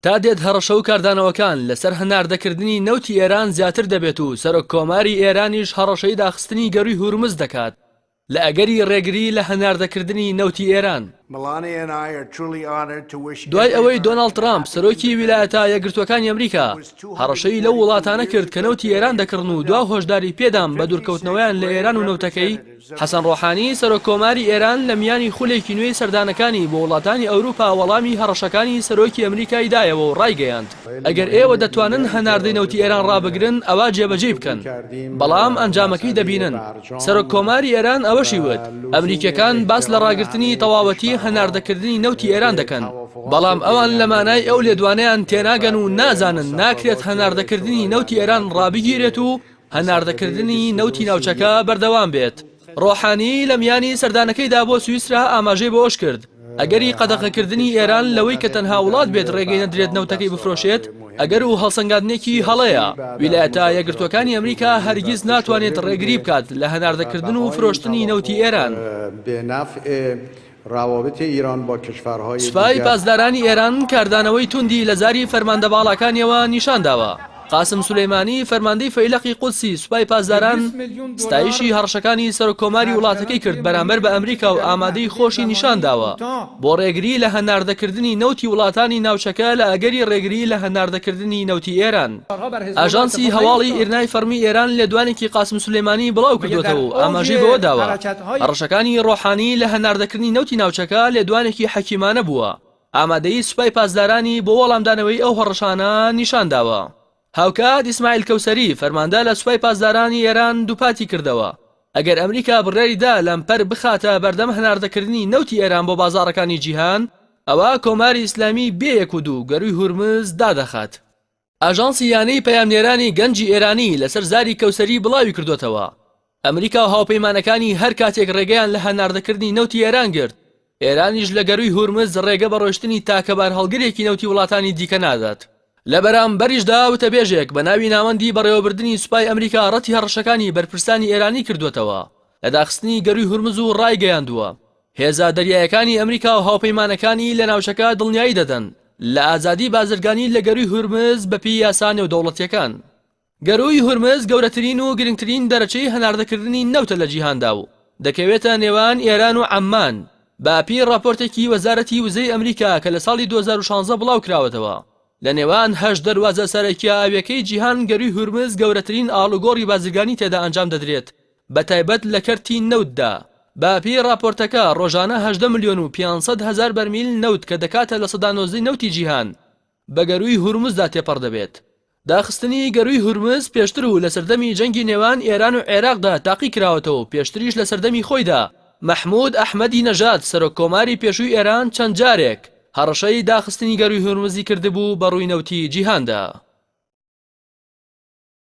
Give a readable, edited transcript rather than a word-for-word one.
تا دێت هەڕەشە و کاردانەوەکان لەسەر هەناردەکردنی نەوتی ئێران زیاتر دەبێت و سەرۆک کۆماری ئێرانیش هەڕەشەی داخستنی گەرووی هورمز دەکات لە ئەگەری ڕێگری لە هەناردەکردنی نەوتی ئێران. دوای ئەوەی دۆناڵد ترامپ سەرۆکی ویلایەتە یەکگرتووەکانی ئەمریکا هەڕەشەی لەو وڵاتانە کرد کە نەوتی ئێران دەکڕن و دوا هۆشداری پێدان بە دوورکەوتنەوەیان لە ئێران و نەوتەکەی، حەسەن ڕۆحانی سەرۆک کۆماری ئێران لە میانی خولێکی نوێی سەردانەکانی بۆ وڵاتانی ئەوروپا وەڵامی هەڕەشەکانی سەرۆکی ئەمریکای دایەوە و ڕایگەیاند، ئەگەر ئێوە دەتوانن هەناردەی نەوتی ئێران ڕابگرن ئەوا جێبەجێی بکەن، بەڵام ئەنجامەکەی دەبینن. سەرۆک کۆماری ئێران ئەوەشی وت، ئەمریکییەکان باس لە ڕاگرتنی تەواوەتی هەناردەکردنی نەوتی ئێران دەکەن، بەڵام ئەوان لە مانای ئەو لێدوانەیان تێناگەن و نازانن ناکرێت هەناردەکردنی نەوتی ئێران ڕابگیرێت و هەناردەکردنی نەوتی ناوچەکە بەردەوام بێت. ڕۆحانی لە میانی سەردانەکەیدا بۆ سویسرا ئاماژەی بەوەشکرد، ئەگەری قەدەغەکردنی ئێران لەوەی کە تەنها وڵات بێت ڕێگەی نەدرێت نەوتەکەی بفرۆشێت، ئەگەر و هەڵسەنگاندنێکی هەڵەیە. ویلایەتە یەکگرتووەکانی ئەمریکا هەرگیز ناتوانێت ڕێگری بکات لە هەناردەکردن و فرۆشتنی نەوتی ئێران. سوپای پاسدارانی ئێران کاردانەوەی توندی لە زاری فەرماندە باڵاکانیەوە نیشانداوە. قاسم سولەیمانی فەرماندەی فەیلەقی قودسی سوپای پاسداران ستایشی هەڕەشەکانی سەرۆککۆماری وڵاتەکەی کرد بەرامبەر بە ئەمریکا و ئامادەی خۆشی نیشانداوە بۆ ڕێگری لە هەناردەکردنی نەوتی وڵاتانی ناوچەکە لە ئەگەری ڕێگری لە هەناردەکردنی نەوتی ئێران. ئاژانسی هەواڵی ئیرنای فەڕمی ئێران لێدوانێکی قاسم سولەیمانی بڵاوکردووەتەوە و ئاماژەی بەوەداوە، هەڕەشەکانی ڕۆحانی لە هەناردەکردنی نەوتی ناوچەکە لێدوانێکی حەکیمانە بووە، ئامادەیی سوپای پاسدارانی بۆ وەڵامدانەوەی ئەو هەڕەشانە نیشانداوە. هاوکات ئیسماعیل کەوسەری، فەرماندە لە سوپای پاسدارانی ئێران دووپاتی کردەوە، ئەگەر ئەمریکا بڕیاری دا لەمپەر بخاتە بەردەم هەناردەکردنی نەوتی ئێران بۆ بازاڕەکانی جیهان، ئەوا کۆماری ئیسلامی بێ یەک و دوو گەرووی هورمز دادەخات. ئاژانسی یانەی پەیامنێرانی گەنجی ئێرانی لەسەر زاری کەوسەری بڵاوی کردۆتەوە، ئەمریکا و هاوپەیمانەکانی هەر کاتێک ڕێگەیان لە هەناردەکردنی نەوتی ئێران گرت، ئێرانیش لە گەرووی هورمز ڕێگە بە ڕۆیشتنی تاکە بارهەڵگرێکی نەوتی وڵاتانی دیکە نادات. لە بەرامبەریشدا وتەبێژێک بە ناوی ناوەندی بەڕێوەبردنی سوپای ئەمریکا ڕەتی هەڕەشەکانی بەرپرسانی ئێرانی کردووەتەوە لە داخستنی گەرووی هورمز و ڕایگەیاندووە، هێزە دەریایەکانی ئەمریکا و هاوپەیمانەکانی لە ناوچەکە دڵنیایی دەدەن لە ئازادی بازرگانی لە گەرووی هورمز بەپێی یاسا نێودەوڵەتییەکان. گەرووی هورمز گەورەترین و گرنگترین دەرەچەی هەناردەکردنی نەوتە لە جیهاندا و دەکەوێتە نێوان ئێران و عەممان، بە پێی ڕاپۆرتێکی وەزارەتی وزەی ئەمریکا کە لە ساڵی 2016 بڵاوکراوەتەوە، لە نێوان هەشت دەروازە سەرەکییە ئاوییەکەی جیهان گەرووی هورمز گەورەترین ئاڵوگۆڕی بازرگانی تێدا ئەنجام دەدرێت بەتایبەت لە کەرتی نەوتدا. بە پێی ڕاپۆرتەکە ڕۆژانە 18 ملیۆن و 500 هەزار بەرمیل نەوت کە دەکاتە 19% نەوتی جیهان بە گەرووی هورمزدا تێپەڕ دەبێت. داخستنی گەرووی هورمز پێشتر و لە سەردەمی جەنگی نێوان ئێران و عێراقدا تاقی کراوەتەوە و پێشتریش لە سەردەمی خۆیدا مەحموود ئەحمەدی نەژاد سەرۆک کۆماری پێشووی ئێران چەند جارێک هەڕەشەی داخستنی گەرووی هورمزی کردبوو بە ڕووی نەوتی جیهاندا.